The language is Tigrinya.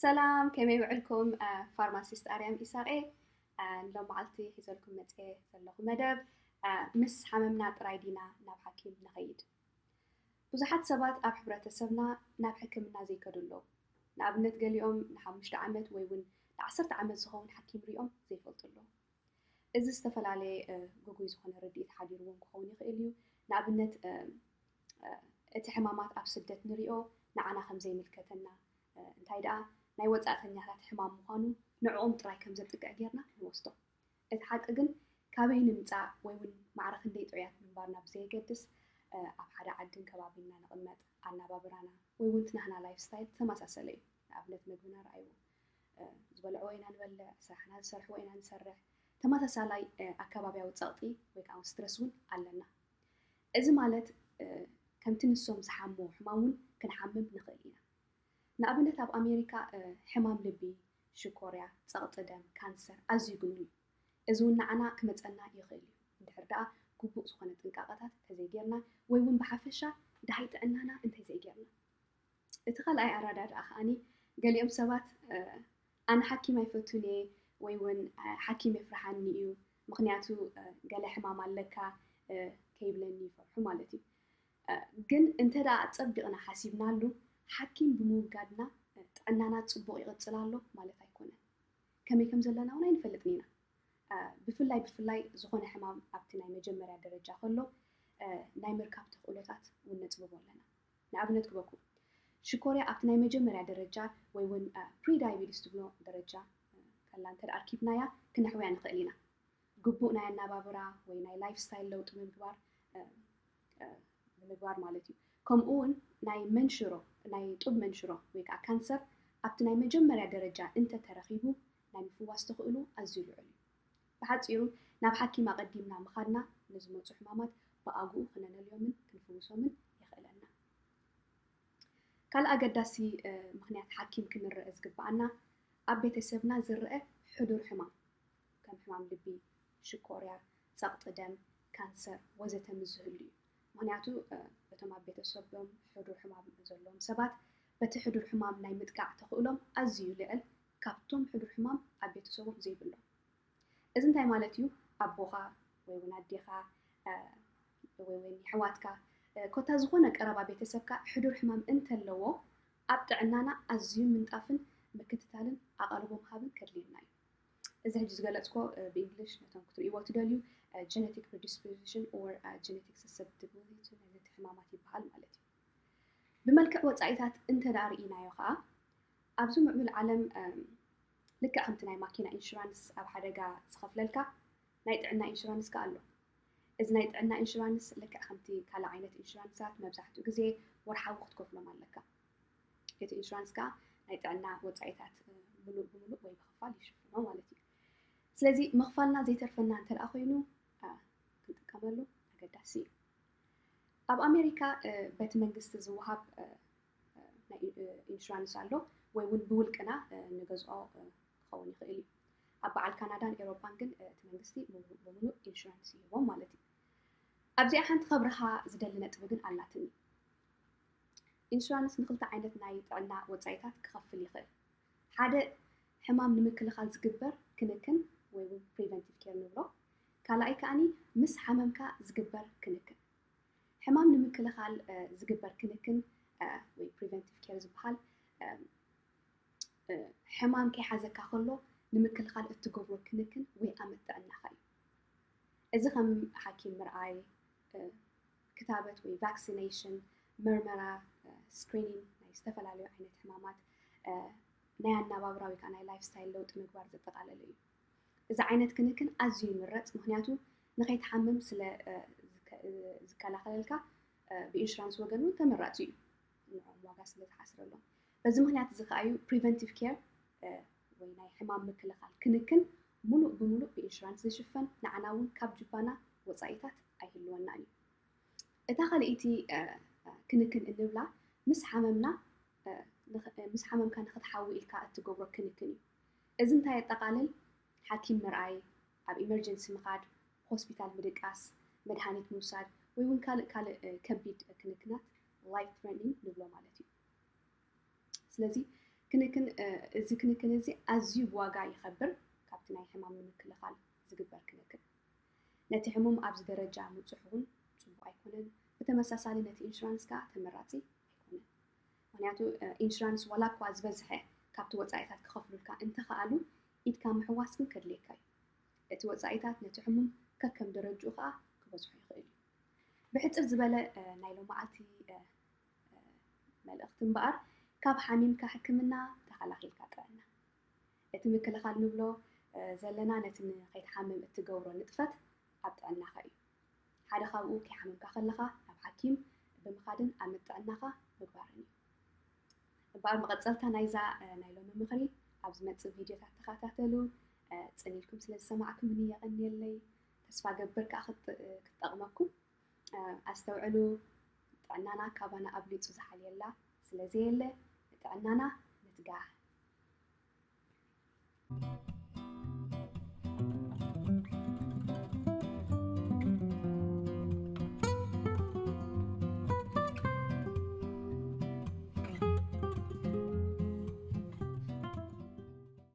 ሰላም፣ ከመይ ውዕልኩም? ፋርማሲስት ኣርያም ኢሳቄ። ንሎም መዓልቲ ሒዘልኩም መፅኤ ዘለኹ መደብ፣ ምስ ሓመምና ጥራይ ዲና ናብ ሓኪም ንኸይድ? ብዙሓት ሰባት ኣብ ሕብረተሰብና ናብ ሕክምና ዘይከዱ ኣለዉ። ንኣብነት፣ ገሊኦም ንሓሙሽተ ዓመት ወይ እውን ንዓሰርተ ዓመት ዝኸውን ሓኪም ሪኦም ዘይፈልጡ ኣለዉ። እዚ ዝተፈላለየ ግጉይ ዝኾነ ርድኢት ሓዲርዎም ክኸውን ይኽእል እዩ። ንኣብነት፣ እቲ ሕማማት ኣብ ስደት ንሪኦ ንዓና ከም ዘይምልከተና፣ እንታይ ደኣ ናይ ወጻእተኛታት ሕማም ምዃኑ ንዕኦም ጥራይ ከም ዘጥቅዕ ጌርና ንወስዶ። እቲ ሓቂ ግን፣ ካበይ ንምጻእ ወይ እውን ማዕረ ክንደይ ጥዑያት ምንባርና ብዘየገድስ፣ ኣብ ሓደ ዓድን ከባቢና ንቕመጥ፣ ኣናባብራና ወይ እውን እቲ ናህና ላይፍ ስታይል ተመሳሰለ እዩ። ንኣብነት፣ መግብና ረኣይዎ። ዝበልዕዎ ኢና ንበልዕ፣ ስራሕና ዝሰርሕዎ ኢና ንሰርሕ። ተመሳሳላይ ኣከባብያዊ ጸቕጢ ወይ ከዓ ስትረስ እውን ኣለና። እዚ ማለት፣ ከምቲ ንሶም ዝሓምዎ ሕማም እውን ክንሓምም ንኽእል ኢና። ንኣብነት፣ ኣብ ኣሜሪካ ሕማም ልቢ፣ ሽኮርያ፣ ጸቕጢ ደም፣ ካንሰር ኣዝዩ ግኑን እዩ። እዚ እውን ንዓና ክመጸና ይኽእል እዩ፣ እንድሕር ደኣ ግቡእ ዝኾነ ጥንቃቐታት ተዘይጌርና ወይ እውን ብሓፈሻ ደሃይ ጥዕናና እንተዘይጌርና። እቲ ካልኣይ ኣረዳድኣ ከኣኒ፣ ገሊኦም ሰባት ኣነ ሓኪም ኣይፈቱን እየ ወይ እውን ሓኪም የፍርሓኒ እዩ፣ ምኽንያቱ ገለ ሕማም ኣለካ ከይብለኒ ይፈርሑ ማለት እዩ። ግን እንተ ደኣ ጸቢቕና ሓሲብናሉ፣ ሓኪም ብምውጋድና ጥዕናና ጽቡቕ ይቕጽል ኣሎ ማለት ኣይኮነን። ከመይ ከም ዘለና እውን ኣይንፈልጥን ኢና። ብፍላይ ብፍላይ ዝኾነ ሕማም ኣብቲ ናይ መጀመርያ ደረጃ ከሎ፣ ናይ ምርካብ ተኽእሎታት እውን ነጽብቦ ኣለና። ንኣብነት ክበኩም፣ ሽኮርያ ኣብቲ ናይ መጀመርያ ደረጃ ወይ እውን ፕሪዳይቢቲስ ትብሎ ደረጃ ከላ እንተ ደኣ ኣርኪብናያ፣ ክነሕውያ ንኽእል ኢና። ግቡእ ናይ ኣናባብራ ወይ ናይ ላይፍ ስታይል ለውጢ ምግባር፣ ንምግባር ማለት እዩ። ከምኡ እውን ናይ መንሽሮ፣ ናይ ጡብ መንሽሮ ወይ ከዓ ካንሰር ኣብቲ ናይ መጀመርያ ደረጃ እንተተረኺቡ፣ ናይ ምፍዋስ ተኽእሎ ኣዝዩ ልዑል እዩ። ብሓጺሩ፣ ናብ ሓኪም ኣቐዲምና ምኻድና ንዝመጹ ሕማማት ብኣግኡ ክነነልዮምን ክንፍውሶምን የኽእለና። ካልእ ኣገዳሲ ምኽንያት ሓኪም ክንረአ ዝግብኣና፣ ኣብ ቤተሰብና ዝረአ ሕዱር ሕማም፣ ከም ሕማም ልቢ፣ ሽኮርያ፣ ጸቕጢ ደም፣ ካንሰር ወዘተ ምስ ዝህሉ እዩ። ምኽንያቱ፣ እቶም ኣብ ቤተሰቦም ሕዱር ሕማም ዘለዎም ሰባት፣ በቲ ሕዱር ሕማም ናይ ምጥቃዕ ተኽእሎም ኣዝዩ ልዕል ካብቶም ሕዱር ሕማም ኣብ ቤተሰቦም ዘይብሎም። እዚ እንታይ ማለት እዩ? ኣቦኻ ወይ እውን ኣዴኻ፣ ወይ እውን ኣሕዋትካ፣ ኮታ ዝኾነ ቀረባ ቤተሰብካ ሕዱር ሕማም እንተለዎ፣ ኣብ ጥዕናና ኣዝዩ ምንጣፍን ምክትታልን ኣቓልቦ ምሃብን ከድልየና እዩ። እዚ ሕጂ ዝገለጽኮ ብእንግሊሽ ነቶም ክትርእይዎ ትደልዩ genetic predisposition or genetic susceptibility to ነቲ ሕማማት ይበሃል ማለት እዩ። ብመልክዕ ወጻኢታት እንተ ደኣ ርኢናዮ ከኣ፣ ኣብዚ ምዕቡል ዓለም ልክዕ ከምቲ ናይ ማኪና ኢንሹራንስ ኣብ ሓደጋ ዝኸፍለልካ፣ ናይ ጥዕና ኢንሹራንስ ከኣ ኣሎ። እዚ ናይ ጥዕና ኢንሹራንስ ልክዕ ከምቲ ካልእ ዓይነት ኢንሹራንሳት መብዛሕትኡ ግዜ ወርሓዊ ክትከፍሎም ኣለካ። እቲ ኢንሹራንስ ከኣ ናይ ጥዕና ወጻኢታት ምሉእ ብምሉእ ወይ ብኽፋል ይሽፍኖ ማለት እዩ። ስለዚ ምኽፋልና ዘይተርፈና እንተ ደኣ ኮይኑ፣ ክንጥቀመሉ ኣገዳሲ እዩ። ኣብ ኣሜሪካ በቲ መንግስቲ ዝወሃብ ናይ ኢንሹራንስ ኣሎ፣ ወይ እውን ብውልቅና ንገዝኦ ክኸውን ይኽእል እዩ። ኣብ በዓል ካናዳን ኤውሮጳን ግን እቲ መንግስቲ ብምሉእ ኢንሹራንስ ይህቦም ማለት እዩ። ኣብዚኣ ሓንቲ ከብርሃ ዝደሊ ነጥቢ ግን ኣላትኒ። ኢንሹራንስ ንክልተ ዓይነት ናይ ጥዕና ወጻኢታት ክኸፍል ይኽእል። ሓደ ሕማም ንምክልኻል ዝግበር ክንክን ወይ እውን ፕሪቨንቲቭ ኬር ንብሎ። ካልኣይ ከኣኒ ምስ ሓመምካ ዝግበር ክንክን። ሕማም ንምክልኻል ዝግበር ክንክን ወይ ፕሪቨንቲቭ ኬር ዝበሃል ሕማም ከይሓዘካ ከሎ ንምክልኻል እትገብሮ ክንክን ወይ ኣመት ጥዕናኻ እዩ። እዚ ከም ሓኪም ምርኣይ፣ ክታበት ወይ ቫክሲኔሽን፣ መርመራ፣ ስክሪኒንግ ናይ ዝተፈላለዩ ዓይነት ሕማማት፣ ናይ ኣናባብራ ወይ ከዓ ናይ ላይፍ ስታይል ለውጢ ምግባር ዘጠቓለለ እዩ። እዚ ዓይነት ክንክን ኣዝዩ ይምረጽ፣ ምኽንያቱ ንኸይትሓምም ስለ ዝከላኸለልካ፣ ብኢንሹራንስ ወገን እውን ተመራጺ እዩ፣ ንዕኦም ዋጋ ስለ ዝሓስረሎም። በዚ ምኽንያት እዚ ከኣ እዩ ፕሪቨንቲቭ ኬር ወይ ናይ ሕማም ምክልኻል ክንክን ሙሉእ ብሙሉእ ብኢንሹራንስ ዝሽፈን፣ ንዓና እውን ካብ ጅባና ወጻኢታት ኣይህልወናን እዩ። እታ ካልኣይቲ ክንክን እንብላ ምስ ሓመምና፣ ምስ ሓመምካ ንኽትሓዊ ኢልካ እትገብሮ ክንክን እዩ። እዚ እንታይ የጠቓልል? ሓኪም ምርኣይ፣ ኣብ ኢመርጀንሲ ምኻድ፣ ሆስፒታል ምድቃስ፣ መድሃኒት ምውሳድ፣ ወይ እውን ካልእ ካልእ ከቢድ ክንክናት ላይፍ ትረትኒንግ ንብሎ ማለት እዩ። ስለዚ ክንክን እዚ ክንክን እዚ ኣዝዩ ብዋጋ ይኸብር ካብቲ ናይ ሕማም ንምክልኻል ዝግበር ክንክን። ነቲ ሕሙም ኣብዚ ደረጃ ምብፅሑ እውን ፅቡቕ ኣይኮነን። ብተመሳሳሊ ነቲ ኢንሹራንስ ከዓ ተመራፂ ኣይኮነን። ምክንያቱ ኢንሹራንስ ዋላ እኳ ዝበዝሐ ካብቲ ወፃኢታት ክኸፍሉልካ እንተኸኣሉ ኢድካ ምሕዋስ ግን ከድልየካ እዩ። እቲ ወፃኢታት ነቲ ሕሙም ከከም ደረጅኡ ከዓ ክበዝሖ ይኽእል እዩ። ብሕፅር ዝበለ ናይ ሎመዓልቲ መልእኽቲ እምበኣር ካብ ሓሚምካ ሕክምና ተኸላኺልካ ጥዕና። እቲ ምክልኻል ንብሎ ዘለና ነቲ ንኸይትሓምም እትገብሮ ንጥፈት ኣብ ጥዕናኻ እዩ። ሓደ ካብኡ ከይሓመምካ ከለኻ ናብ ሓኪም ብምኻድን ኣብ ምጥዕናኻ ምግባርን እዩ። እምበኣር መቐፀልታ ናይዛ ናይ ሎሚ ምኽሪ ኣብ ዝመፅእ ቪድዮታት ተኸታተሉ። ፅን ኢልኩም ስለ ዝሰማዕኩምኒ የቐንየለይ። ተስፋ ገብር ከዓ ክትጠቕመኩም። ኣስተውዕሉ፣ ጥዕናና ካባና ኣብሊፁ ዝሓልየላ ስለዘየለ ንጥዕናና ንትጋህ።